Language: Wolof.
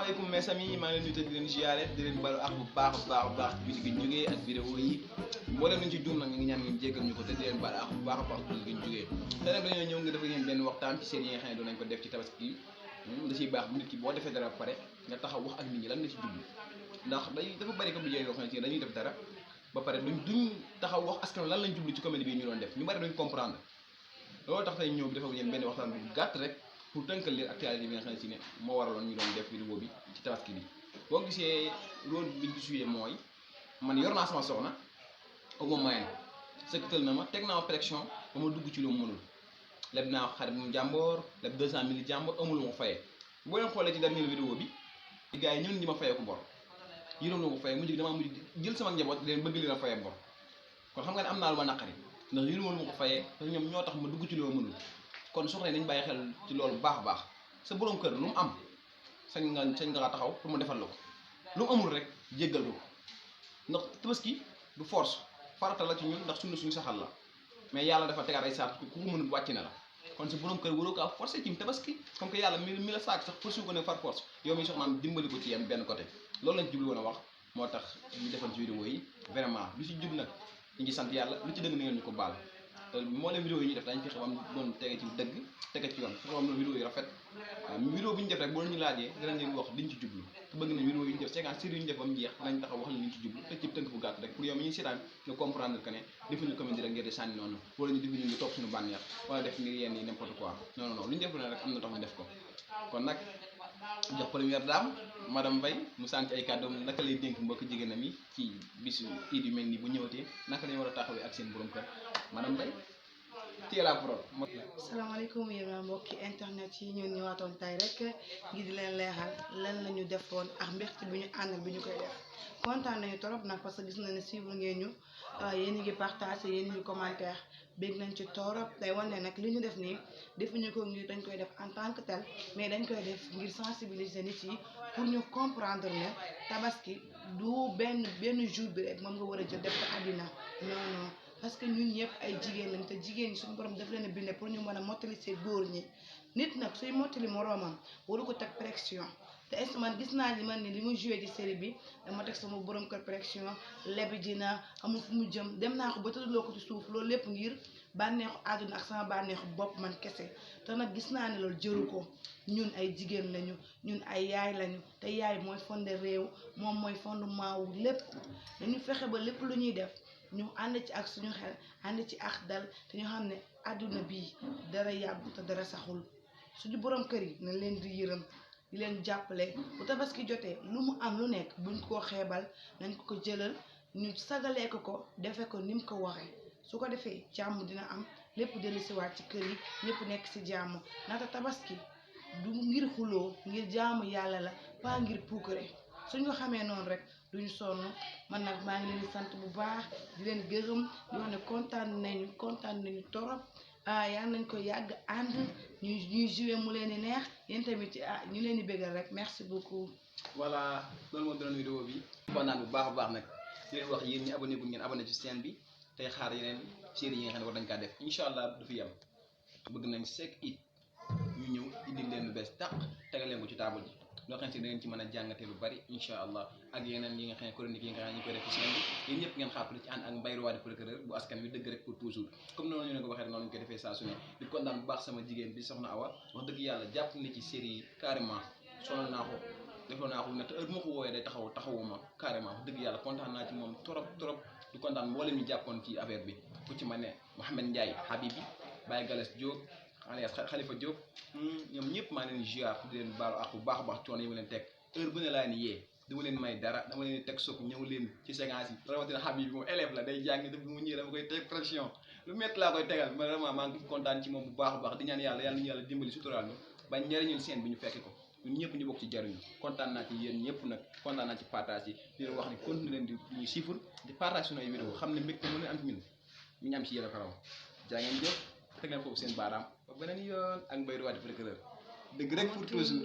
salaamaaleykum mes amis maa ngi leen di nuyu di leen ziare di leen balu ak bu baax a baax ci biir gi ñu jógee ak vidéo yi mboolem nañ ci juum nag ñu ngi ñaan ngeen jéggal ñu ko te di leen balu ak bu baax a baax ci biir gi ñu jógee te nag dañoo ñëw nga def ngeen benn waxtaan ci seen yi nga xam ne doon nañ ko def ci tabaski da ciy baax bu nit ki boo defee dara ba pare nga taxaw wax ak nit ñi lan la ci jublu ndax dafa bari comme liggéey yoo xam ne dañuy def dara ba pare duñ taxaw wax askan lan lañ jublu ci comédie bi ñu doon def ñu bari duñ comprendre loolu tax tey ñëw bi dafa ngeen benn waxtaan bu gàtt rek pour tënkal leen actualité bi nga xam ne moo waraloon ñu doon def vidéo bi ci tabaski bi boo gisee loolu bi ñu suyee mooy man yor naa sama soxna ak ma mayen sëkkatal na ma teg naa ma pression ba ma dugg ci lu mu mënul leb naa xarit mu jàmboor leb 200 000 jàmboor amul lu ma fayee boo leen xoolee ci dernière vidéo bi gars yi ñun ñi ma fayee ko bor yërëm na ko fayee mujj damaa mujj jël sama njaboot leen bëgg leen a fayee bor kon xam nga ne am naa lu ma naqari ndax yërëm ma ko fayee te ñoom ñoo tax ma dugg ci lu ma mënul kon soxna yi nañ bàyyi xel ci loolu bu baax a baax sa borom kër lu mu am sañ nga taxaw pour mu defal la ko lu mu amul rek jéggal ko ndax tabaski du force farata la ci ñun ndax suñu saxal la mais yàlla dafa tegaat ay saat ku ko mënul wàcc na la kon sa borom kër waroo kaa forcé ci tabaski comme que yàlla mi la saak sax forcé ko ne par force yow mi soxnaam dimbali ko ci yem benn côté loolu lañ jublu woon a wax moo tax ñu defal ci vidéo yi vraiment lu ci jub nag ñu ngi sant yàlla lu ci dëgg na ngeen ñu ko baal moo leen vidéo yi ñu def dañ fexe bam doon tege ci dëgg tege ci yoon fexe bam doon vidéo yi rafet vidéo bu ñu def rek boo ñu laajee dinañ leen wax liñ ci jublu te bëgg nañ vidéo yi ñu def 50 séries yi ñu def ba mu jeex dinañ taxaw wax la liñ ci jublu te ci tënk bu gàtt rek pour yow mi ñuy seetaan nga comprendre que ne defuñu comédie rek ngir di sànni noonu wala ñu defuñu ñu topp suñu bànneex wala def ngir yenn yi n'importe quoi non lu ñu def rek am na tax ñu def ko kon nag jox première dame madame Mbaye mu sant ay kàddoom naka lay dénk mbokk jigéenam yi ci bisu iid yu mel nii bu ñëwatee naka lañ war a taxawee ak seen borom kër madame Mbaye téye la parole. salaamaaleykum yéen mbokki internet yi ñun ñëwaatoon tey rek ngir di leen leexal lan la ñu defoon ak mbégte bi ñu àndal bi ñu koy def kontaan nañu torop nag parce que gis nañu ne suivre ngeen ñu yéen a ngi partagé yéen a ngi commentaire bég nañ ci torop tey wane nag li ñu def nii defuñu ko ngir dañ koy def en tant que tel mais dañ koy def ngir sensibiliser nit yi pour ñu comprendre ne tabaski du benn jour bi rek moom nga war a jël def ko àddina non parce que ñun ñëpp ay jigéen lañ te jigéen ñi suñu borom daf leen a bindee pour ñu mën a mottali seen góor ñi nit nag suy mottali moroomam waru ko teg pression te est man gis naa ni man ni li mu joué ci série bi dama teg sama borom kër pression lebi dina amul fu mu jëm dem naa ko ba tëddloo ko ci suuf loolu lépp ngir bànneexu àdduna ak sama bànneexu bopp man kese te nag gis naa ne loolu jëru ko ñun ay jigéen lañu ñun ay yaay lañu te yaay mooy fonde réew moom mooy fondement wu lépp dañu fexe ba lépp lu ñuy def ñu ànd ci ak suñu xel ànd ci ak dal te ñu xam ne àdduna bii dara yàggu te dara saxul suñu borom kër yi nañ leen di yërëm di leen jàppale bu tabaski jotee lu mu am lu nekk buñ koo xeebal nañ ko jëlal ñu sagalee ko defe ko ni mu ko waxee su ko defee jàmm dina am lépp dellusiwaat ci kër yi ñëpp nekk ci jàmm ndaxte tabaski du ngir xuloo ngir jaamu yàlla la pas ngir puukare suñ ko xamee noonu rek duñu sonn man nag maa ngi leen di sant bu baax di leen gërëm di wax ne kontaan nañu torop yal nañ ko yàgg ànd ñuy joué mu leen di neex yéen tamit ñu leen di bégal rek merci beaucoup. voilà loolu moo doon vidéo bi. kontaan bu baax a baax nag di leen wax yéen ñi abonné bu ngeen abonné ci chaîne bi tey xaar yeneen série yi nga xam ne war nañ kaa def incha allah du fi yem bëgg nañ chaque it ñu ñëw indi leen lu bees tàq tegal leen ko ci table ji. loo xam ne da ngeen ci mën a jàngatee lu bari incha allah ak yeneen yi nga xam ne chronique yi nga xam ne ñu koy def ci seen bi yéen ñëpp ngeen xaapale ci ànd ak Mbaye Roi procureur bu askan wi dëgg rek pour toujours comme noonu ñu leen ko waxee noonu ñu koy defee saa su ne di kontaan bu baax sama jigéen bi soxna Awa wax dëgg yàlla jàpp na ci série yi carrément sonal naa ko defoo naa ko ne te heure bu ma ko woowee day taxawuma carrément wax dëgg yàlla kontaan naa ci moom trop di kontaan mboolem ñu jàppoon ci affaire bi ku ci ma ne Mouhamed Ndiaye Habibi Baye Gales Diop alias Khalifa Diop ñoom ñëpp maa leen ziar di leen baalu ak bu baax a baax coono yi ma leen teg heure bu ne laa ni yee dama leen may dara dama leen teg soog ñëw leen ci séquence yi rawatina Habib bi moom élève la day jàng def mu ñëwee dama koy teg pression lu métti laa koy tegal mais vraiment maa ngi kontaan ci moom bu baax a baax di ñaan yàlla nañu yàlla dimbali suturaal ñu ba njëriñul seen bi ñu fekki ko ñun ñëpp ñu bokk ci jariñu kontaan naa ci yéen ñëpp nag kontaan naa ci partage yi di leen wax ni continue leen di ñuy siifur di partage suñu ay vidéo xam ne mbégte mën na am ci ñun mi ñu am ci yéen ko raw jaa ngeen jëf teg leen foofu seen baaraam ba beneen yoon ak Mbaye Roi procureur dëgg rek pour toujours